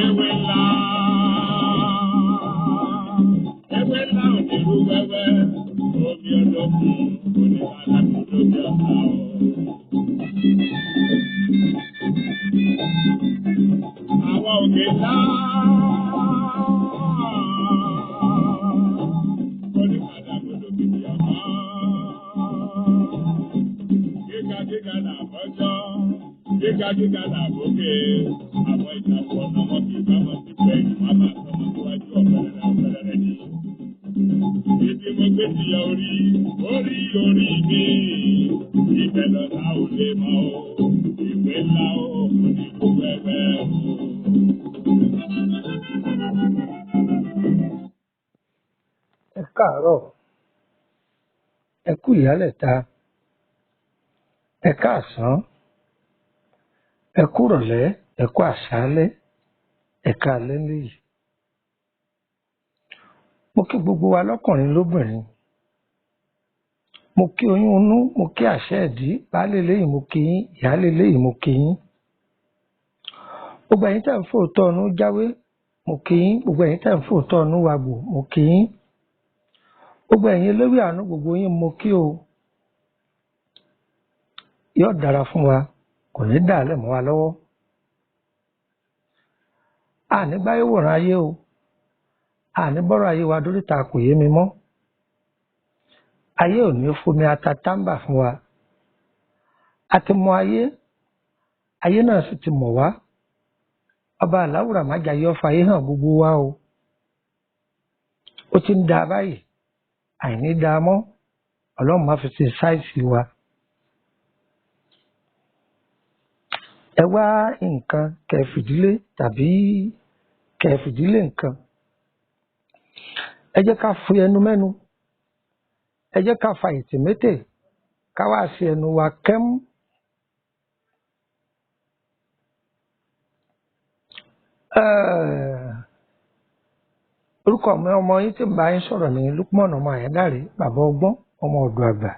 Ewé ńlá, ewé ńlá ò ní rú wẹ́wẹ́, omi olókun kò ní alákòóso bí ọ̀tá o. Àwọn òkè ńlá kò ní alákòóso bí ọ̀tá. Gíga gíga là bọ́jọ́, gíga gíga là bókè, àwọn ìtàkùn ọ̀nà wọn kì í bá wọn sí pẹ̀lú, wọn máa sọ wọn síwájú ọ̀pẹ̀lẹ̀rẹ̀ ọ̀pẹ̀lẹ̀rẹ̀ ni. Ibi mo gbé ti yọ orí, orí orí mi, ibẹ̀ lọ́la ò lè mọ̀ o, ìwé ńlá o, kò ní kú wẹ́wẹ́ o. Ẹ káàárọ̀, ẹ kú ìyálẹ̀ta, ẹ káàsán, ẹ kú ìrọ̀lẹ́, ẹ kú àṣálẹ́, ẹ káalẹ́ léyìí. Mo kí gbogbo wa lọ́kùnrin lóbìnrin. Mo kí oyún inú, mo kí àṣẹ ìdí, baálé léyìí mo kí yín, ìyáálé léyìí mo kí yín. Gbogbo ẹ̀yin tẹ́ ń fòótọ́ ọnú jáwé, mo kí yín. Gbogbo ẹ̀yin tẹ́ ń fòótọ́ ọnú wagbò, mo kí yín. Gbogbo ẹ̀yin eléwé àánú, gbogbo yín mo kí o. Yóò dára fún wa, kò ní dàálẹ̀ mọ́ wa lọ́wọ́. Àní gbáyé wòran ayé o. Àní bọ́rọ̀ ayé wa dóríta kò yé mi mọ́. Ayé ò ní fomi ata táǹbà fún wa. A ti mọ ayé, ayé náà sì ti mọ̀ wá. Ọba Aláwùrà májàyé ọfà ayé hàn gbogbo wa o. Ó ti ń da báyìí, àìní da mọ́, Ọlọ́run má fi ṣe sáìsì wa. Ẹ wá nǹkan kẹ́ fìdílé tàbí kẹ́ fìdílé nǹkan. Ẹ jẹ́ ká fi ẹnu mẹ́nu. Ẹ jẹ́ ká fa ìtìmétè ká wá sí ẹnu wa kẹ́mú. Orúkọ mi ọmọ yín tí ń bá yín sọ̀rọ̀ ní Lukman ọmọ Àyándáré, bàbá ọgbọ́n, ọmọ ọ̀dọ̀ àgbà.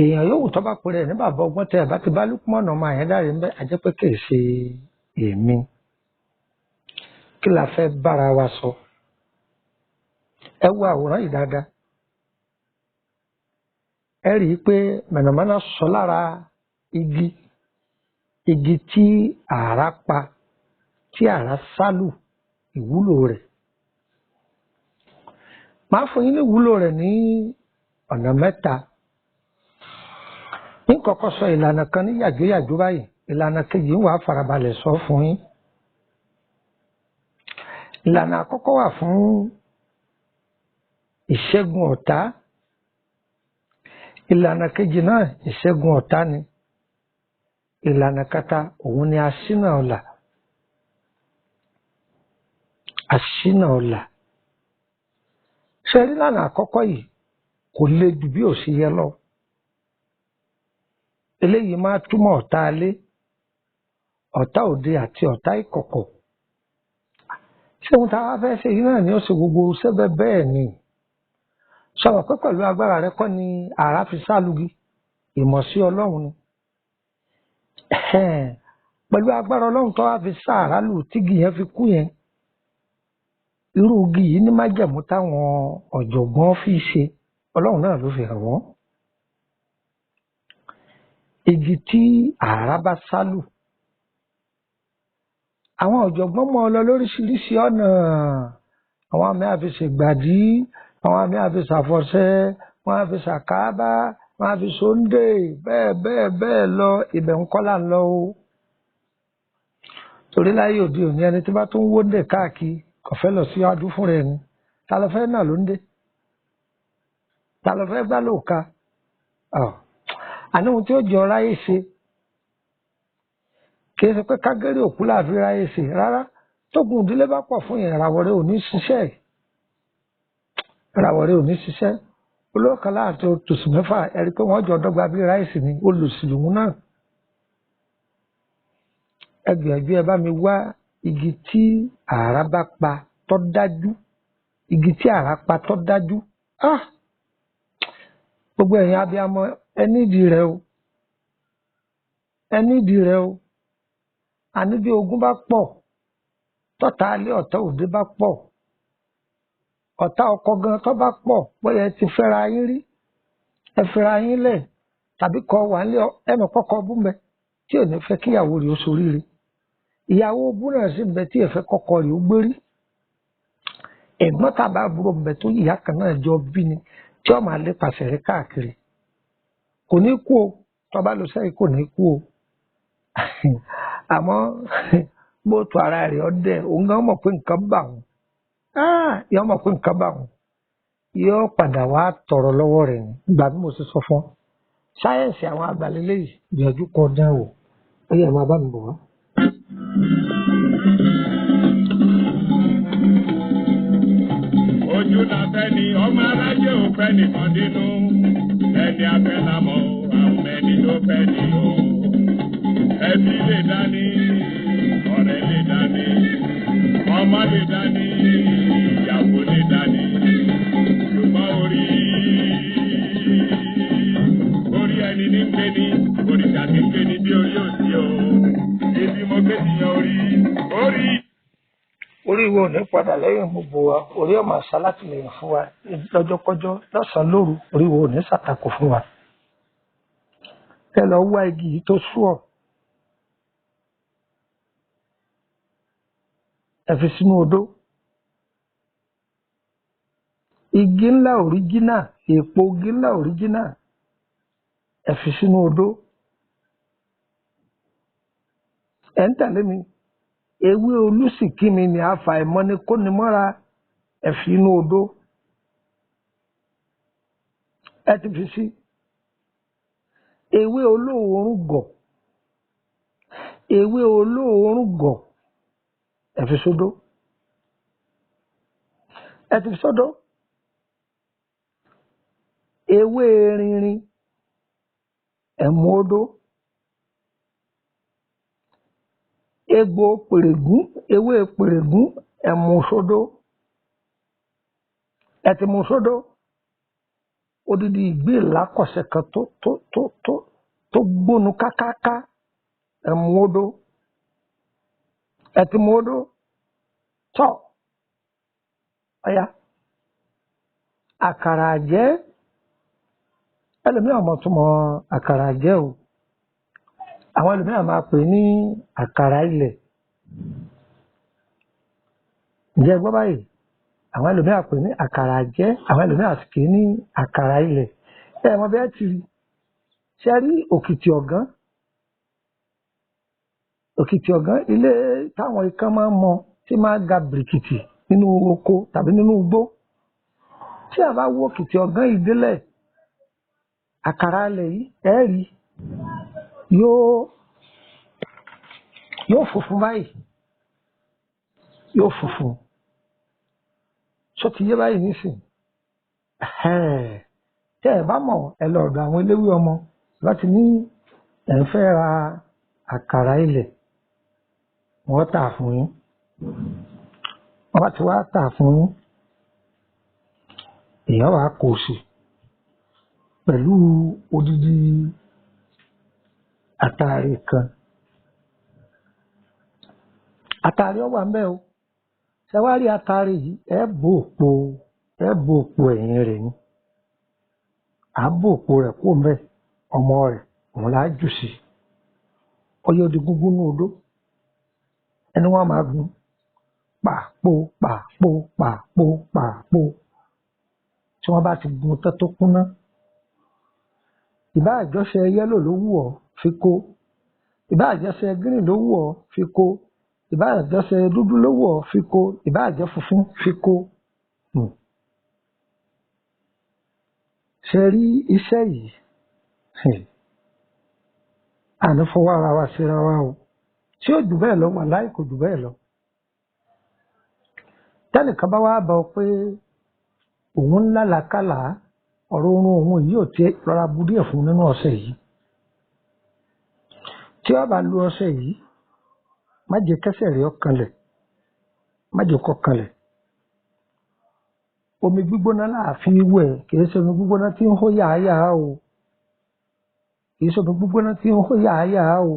Èèyàn yòówù tó bá pèrè ní bàbá ọgbọ́n tẹ́ ẹ bá ti bá Lukman ọmọ Àyándáré ń bẹ́, a jẹ́ pé kì í ṣe èmi. Kí la fẹ́ bára wa sọ? Ẹ wo àwòrán yìí dáadáa. Ẹ rí i pé mọ̀nàmọ́ná sọ lára igi, igi tí àrá pa, tí àrá sálù ìwúlò rẹ̀. Màá fún yín ní ìwúlò rẹ̀ ní ọ̀nà mẹ́ta. Ní kọ́kọ́ sọ ìlànà kan ní yàjóyàjó báyìí, ìlànà kejì ń wà farabalẹ̀ sọ fún yín. Ìlànà àkọ́kọ́ wà fún ìṣẹ́gun ọ̀tá. Ìlànà kejì náà ìṣẹ́gun ọ̀tá ni. Ìlànà kẹta òun ni aṣínà ọlà. Aṣínà ọlà. Ṣé rí ìlànà àkọ́kọ́ yìí kò le jù bí ò ṣe yẹ lọ. Eléyìí máa túmọ̀ ọ̀tá alé, ọ̀tá òde àti ọ̀tá ìkọ̀kọ̀. Ṣé ohun tá a wá fẹ́ ṣe yìí náà ni ó ṣe gbogbo sẹ́bẹ̀ bẹ́ẹ̀ ni? Sọ̀rọ̀ pé pẹ̀lú agbára rẹ kọ́ ni àrá fi sálùgì, ìmọ̀ sí Ọlọ́run ni. Pẹ̀lú agbára Ọlọ́run tó wá fi sá àrá lù tígi yẹn fi kú yẹn. Irú igi yìí ní májẹ̀mú táwọn ọ̀jọ̀gbọ́n fi ṣe, Ọlọ́run náà ló fi hàn wọ́n. Igi tí àrá bá sálù. Àwọn ọ̀jọ̀gbọ́n mọ́ ọ lọ lóríṣiríṣi ọ̀nà. Àwọn àmì àfi ṣègbàdí, àwọn àmì àfi ṣàfọ̀ṣẹ, wọ́n á fi ṣàkáábá, wọ́n á fi ṣóńdè, bẹ́ẹ̀ bẹ́ẹ̀ bẹ́ẹ̀ lọ. Ibẹ̀ ń kọ́ là ń lọ o. Torí láyé òde òní ẹni tí bá tún ń wóńdè káàkiri kò fẹ́ lọ síwájú fúnra ẹni. Ta ló fẹ́ náà ló ń dé? Ta ló fẹ́ gbá lóòka? Àní ohun tí ó jọ ráyè ṣe kì í ṣe pé kágẹ́rì òkú láàfin ráyè ṣe rárá. Tógun ìdílé bá pọ̀ fún ìràwọ̀ rẹ̀ ò ní ṣiṣẹ́. Ìràwọ̀ rẹ̀ ò ní ṣiṣẹ́. Olóòkan láàtò tòṣù mẹ́fà, ẹ̀rí pé wọ́n jọ dọ́gba bí ráìsì ni, olùsìlùmù náà. Ẹ gbìyànjú ẹ bá mi wá igi tí àrá bá pa tó dájú, igi tí àrá pa tó dájú. Ah! Gbogbo ẹ̀yin abiyamọ, ẹ nídìí rẹ o, ẹ nídìí rẹ o. Àní bí ogun bá pọ̀, tọ́ta alẹ́ ọ̀tá òde bá pọ̀, ọ̀tá ọkọ gan tó bá pọ̀, bóyá ẹ ti fẹ́ra yín rí, ẹ fẹ́ra yín lẹ̀, tàbí kọ wà nílé ẹ mọ̀ kọ́kọ́ bú mẹ́ tí ò ní fẹ́ kíyàwó rẹ̀ ó soríire. Ìyàwó bú náà sì bẹ tí ẹ fẹ́ kọ́kọ́ rẹ̀ ó gbérí. Ẹ̀gbọ́n tàbí àbúrò bẹ tó ìyá kan náà jọ bí ni tí ó máa lépa rẹ̀ káàkiri. Kò ní kú o, tó bá lọ sẹ́yìn kò ní kú o. Àmọ́ bó tu ara rẹ̀ ọdẹ, òun gan mọ̀ pé nǹkan bà wọ́n. Yóò mọ̀ pé nǹkan bà wọ́n. Yóò padà wá tọrọ lọ́wọ́ rẹ̀ ni. Ìgbà bí mo ṣe sọ fún ọ. Sáyẹ̀nsì àwọn àgbàlélẹ̀ yìí gbìyànjú kọ dán wò. Ó yẹ máa bá mi bọ̀ wá. Ojú la fẹ́ ni ọmọ aráyé ò fẹ́ nìkan dínú. Ẹni afẹ́ la mọ̀, àwọn ẹni tó fẹ́ ni o. Ẹbí lè dání, ọ̀rẹ́ lè dání, ọmọ lè dání, ìyàwó lè dání. Ṣùgbọ́n orí orí ẹni ní ń gbé ní, òrìṣà ní ń gbé ní bí orí òsì o. Ibi mo gbé ti yan orí, orí. Orí wo ò ní padà lẹ́yìn gbogbo wa, orí ọmọ àṣà látìlẹ́yìn fún wa lọ́jọ́kọ́jọ́, lọ́sàn-án lóru, orí wo ò ní ṣàtakò fún wa. Ẹ lọ wá igi yìí tó sú ọ, ẹ fi sínú odó. Igi ńlá òríjínà, èèpo igi ńlá òríjínà, ẹ fi sínú odó. Ẹ ń tẹ̀lé mi. Ewé olùsìnkíni ni àfàìmọ̀ ni kò ní mọ́ra, ẹ fi inú odó. Ẹ ti fi sí. Ewé olóòórùn gọ̀, ewé olóòórùn gọ̀, ẹ fi sódó. Ẹ ti fi sódó. Ewé rinrin, ẹ mú odó. Egbò pèrègún, ewé pèrègún, ẹ mú sódó. Ẹ ti mú sódó. Odidi ìgbín ìlákọ̀sẹ̀ kan tó tó tó tó tó gbónu kákáká, ẹ mú odó. Ẹ ti mú odó. Tọ́ ọ̀ya. Àkàrà àjẹ́, ẹlòmíràn mọ̀ túmọ̀ àkàrà àjẹ́ o. Àwọn ẹlòmíràn máa pè ní àkàrà ilẹ̀. Ǹjẹ́ ẹ gbọ́ báyìí? Àwọn ẹlòmíràn pè ní àkàrà àjẹ́, àwọn ẹlòmíràn sì pè ní àkàrà ilẹ̀. Ẹ mọ bí ẹ ti rí. Ṣé rí òkìtì ọ̀gán? Òkìtì ọ̀gán, ilé táwọn ikán máa ń mọ tí máa ń ga bìrìkìtì nínú oko tàbí nínú igbó. Tí a bá wo òkìtì ọ̀gán yìí délẹ̀, àkàrà ilẹ̀ yìí, ẹ rí, yóò funfun báyìí, yóò funfun. Ṣó ti yé báyìí nísìnyí? Tẹ́ ẹ bá mọ̀, ẹ lọ ọ̀dọ̀ àwọn eléwé ọmọ láti ní ẹ̀ ń fẹ́ ra àkàrà ilẹ̀, wọ́n tà fún yín. Wọ́n bá ti wá tà fún yín, èèyàn wàá kó o sí pẹ̀lú odidi àtàrí kan. Àtàrí ọwà ń bẹ o. Ṣé wàá rí àtàrí yìí? Ẹ bò òpó, ẹ bò òpó ẹ̀yìn rẹ̀ ni. À bò òpó rẹ̀ kó ń bẹ, ọmọ rẹ̀ òun là á jù sí. Ọyọ́ di gúngún ní odó. Ẹni wọ́n máa gun pàpò pàpò pàpò pàpò. Tí wọ́n bá ti gun tán tó kúnná. Ìbá àjọṣe yẹ́lò ló wù ọ́ fi kó. Ìbá àjọṣe gírìn ló wù ọ́ fi kó. Ìbá àjọṣe dúdú ló wù ọ́ fi kó. Ìbá àjẹ funfun fi kó. Ṣé rí iṣẹ́ yìí? Àní fọwọ́ ara wa síra wa o. Tí ó jù bẹ́ẹ̀ lọ, wàláì kò jù bẹ́ẹ̀ lọ. Tẹ́nìkan bá wá bá ọ pé Òun ń lálàákàlà, ọ̀rọ̀ oorun òun yìí ò tiẹ̀ rọra bu díẹ̀ fún nínú ọṣẹ yìí. Tí ó bá lu ọṣẹ yìí, má jẹ́ kẹ́sẹ̀ rẹ̀ ó kanlẹ̀, má jẹ́ kó kanlẹ̀. Omi gbígbóná láà fi wẹ̀, kì í ṣe omi gbígbóná tí ń hó yàáyàá o. Kì í ṣe omi gbígbóná tí ń hó yàáyàá o.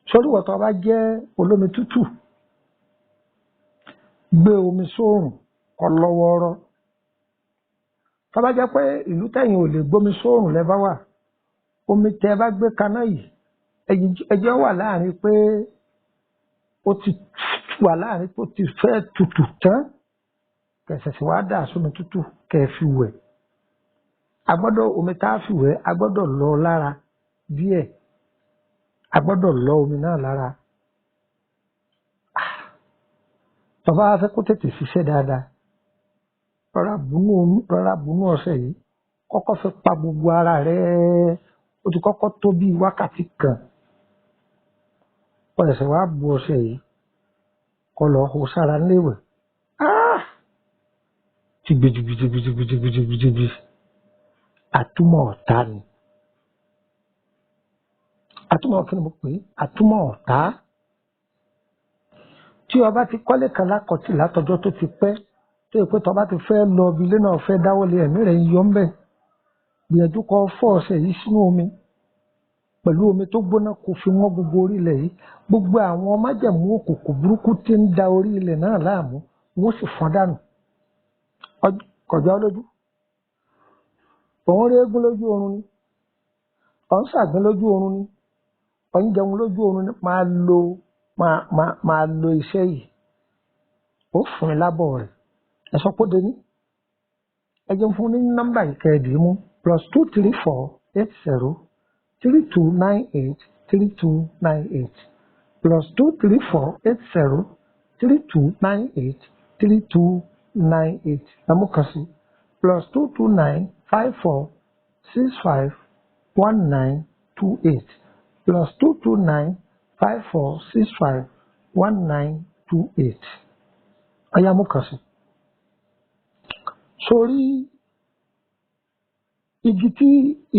Sórí ìwọ tó bá jẹ́ olómi tútù, gbé omi sóòrùn kó lọ́wọ́ọ́rọ́. Tó bá jẹ́ pé ìlú tẹ̀yìn ò lè gbómi sóòrùn lẹ bá wà, omi tẹ bá gbé kaná yìí, ẹjẹ́ wà láàrin pé ó ti wà láàrin pé ó ti fẹ́ tutù tán, kẹsẹ̀ sì wá dà sómi tútù kẹ́ fi wẹ̀. A gbọ́dọ̀ omi tá a fi wẹ̀, a gbọ́dọ̀ lọ lára díẹ̀. A gbọ́dọ̀ lọ omi náà lára. Tó bá fẹ́ kó tètè ṣiṣẹ́ dáadáa, rọra bùnú ọṣẹ yìí, kọ́kọ́ fi pa gbogbo ara rẹ̀. Ó ti kọ́kọ́ tó bí wákàtí kan. Ó ṣẹ̀ṣẹ̀ wá bu ọṣẹ yìí, kó lọ hó sára níléèwẹ̀. Jìgbìjìgbìjìgbìjìgbìjìgbìjìgbì. Àtúmọ̀ ọ̀tá ni. Àtúmọ̀ kí ni mo pè é? Àtúmọ̀ ọ̀tá. Tí o bá ti kọ́lé kan lákọ̀tì látọjọ́ tó ti pẹ́, tó yẹ pé tó bá ti fẹ́ lọ ibi ilé náà fẹ́ dáwọ́lé ẹ̀mí rẹ̀ ń yọ ń bẹ̀. Gbìyànjú kó fọ́ ọṣẹ yìí sínú omi pẹ̀lú omi tó gbóná kó fi wọ́n gbogbo orí ilẹ̀ yìí. Gbogbo àwọn májẹ̀mú òkùnkùn burúkú tí ń da orí ilẹ̀ náà láàmú, wọ́n sì fọ́n dànù. Kọjá lójú. Òun rí eégún lójú oorun ni. Òun ṣàgbín lójú oorun ni. Òun jẹun lójú oorun ni. Máa lo iṣẹ́ yìí. Ó fún mi lábọ̀ rẹ̀. Ẹ sọ pé ó dení. Ẹ jẹun fún ní nọ́mbà ìkẹẹ̀dì mú +234 80 32 98 32 98 +234 80 32 98 32 98. Ẹ mú kan sí +229 54 65 19 28 +229 54 65 19 28. Ọ̀yá mú kan sí. Sórí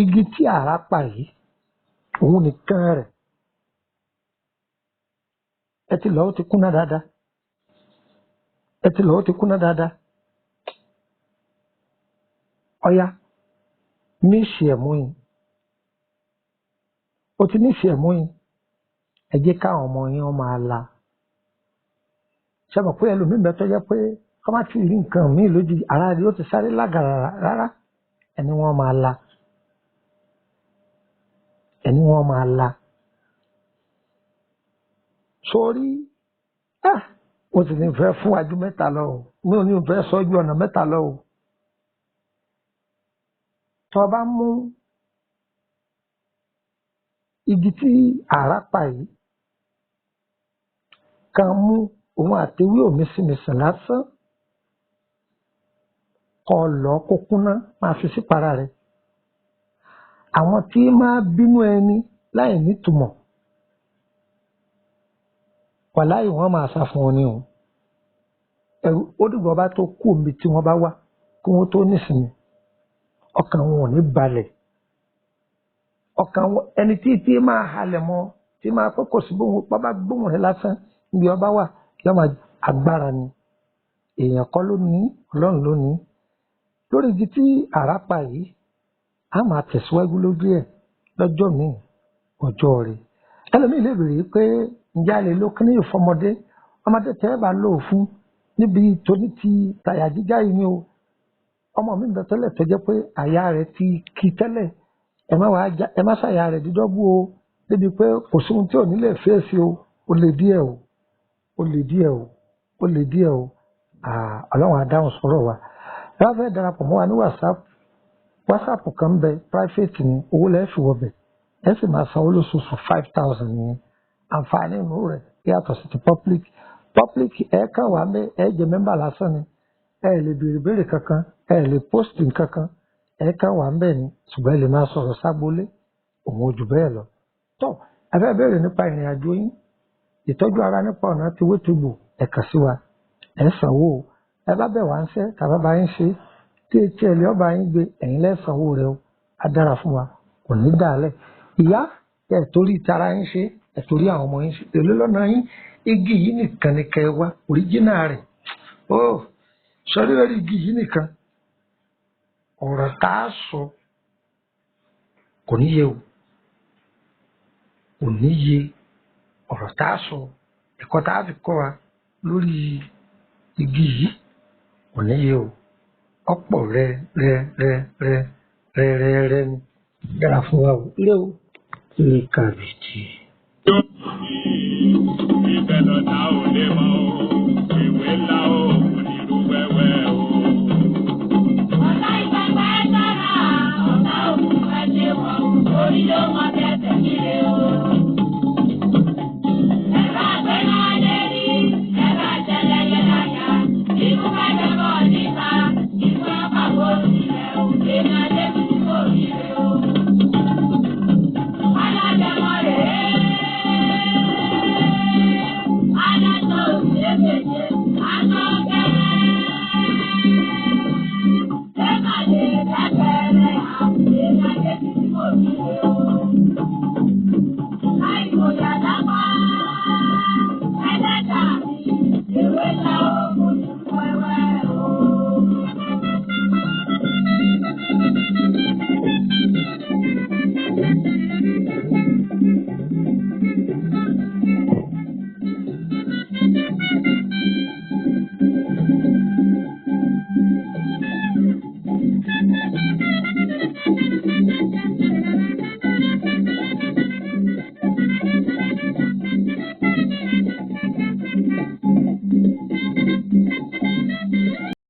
igi tí àrá pa yìí, òun nìkan rẹ̀. Ẹ ti lọ, ó ti kúnná dáadáa. Ẹ ti lọ, ó ti kúnná dáadáa. Ọ̀yá, ní ìṣe ẹ̀mú yín. Ó ti ní ìṣe ẹ̀mú yín. Ẹ jẹ́ káwọn ọmọ yín ó máa la. Ṣé mọ̀ pé ẹlòmíì bẹ tó jẹ́ pé kọ́ má ti rí nǹkan míì lójú ara rẹ̀ ó ti sáré lágara rárá. Ẹni wọ́n máa la. Ẹni wọ́n máa la. Sórí, mo sì ní fẹ́ fún wájú mẹ́ta lọ o. Mi ò ní fẹ́ sọ ju ọ̀nà mẹ́ta lọ o. Tó bá mú igi tí àrá pa yìí, kan mú òun àti ewé òmísìmísìn lásán, kó lọ kó kúnná máa fi sípara rẹ̀. Àwọn tí máa bínú ẹni láì nítumọ̀, wàláì wọ́n máa sá fún ọ ní o. Ẹ̀rù ó dìgbà bá tó kú omi tí wọ́n bá wá kí wọ́n tó nísìnyí. Ọkàn wọn ò ní balẹ̀. Ọkàn wọn ẹni tí máa halẹ̀ mọ́, tí máa pẹ́ kò sí bóun bá gbóhùn rẹ̀ lásán níbi ọba wà, yóò máa agbára ni. Èèyàn kọ́ ló ní, Ọlọ́run ló ní. Lórí igi tí àrá pa yìí, a máa tẹ̀síwájú lójú ẹ̀ lọ́jọ́ míì, ọjọ́ rẹ̀. Ẹlòmíì lè béèrè pé ǹjẹ́ a lè lo kíní ìfọmọdé? Ọmọdé tẹ́ ẹ bá lò ó fún níbi tóní ti tàyà jíjá yìí ni o. Ọmọ mi bẹ tẹ́lẹ̀ tó jẹ́ pé àyà rẹ̀ ti ki tẹ́lẹ̀. Ẹ má ṣàyà rẹ̀ dídọ́gbù o. Débi pé kò sí ohun tí ò ní lè fèsì o. Ó lè díẹ̀ o. Ó lè díẹ̀ o. Ó lè díẹ̀ o. Ọlọ́run á dáhùn sọ̀rọ̀ wa. Ẹ bá fẹ́ darapọ̀ mọ́ wa ní WhatsApp. WhatsApp kan ń bẹ private ni, owó lẹ́ẹ̀ fi wọbẹ̀. Ẹ sì máa sanwó lóṣooṣù 5,000 nìyẹn. Àǹfààní inú rẹ̀ yàtọ̀ sí ti public. Public ẹ kàn wá mẹ́ ẹ jẹ́ mẹ́mbà lásán ni. Ẹ lè béèrè béèrè kankan, ẹ lè post nǹkankan, ẹ kàn wá ń bẹ̀ ni. Ṣùgbọ́n ẹ lè máa sọ̀rọ̀ ságbólé, òun ò jù bẹ́ẹ̀ lọ. Tó ẹ fẹ́ béèrè nípa ìrìn àjò yín, ìtọ́jú ara nípa ọ̀nà tí wétúbù ẹ kàn sí wa. Ẹ sanwó o. Ẹ bá bẹ̀ wá ń ṣẹ́ tàbá bá yín ṣe tí etí ẹ̀ lé ọba yín gbé, ẹ̀yin lẹ́sànwó rẹ o. Á dára fún wa, kò ní dàálẹ̀. Ìyá ẹ̀ torí tara yín ṣe, ẹ̀ torí àwọn ọmọ yín ṣe, èló lọ́nà yín? Igi yìí nìkan ni kẹ́ ẹ wá òríjínà rẹ̀. Ó sọrí lórí igi yìí nìkan, ọ̀rọ̀ tá a sọ kò ní yé o, kò ní yé. Ọ̀rọ̀ tá a sọ, ẹ̀kọ́ tá a fi kọ́ wa lórí igi yìí kò ní yé o. Ọ̀pọ̀ rẹ rẹ rẹ rẹ rẹ rẹ rẹ ni dára fún wa o. Ilé o, ilé kàbìtì. Ibẹ̀ lọ́tà ò lè mọ́ o.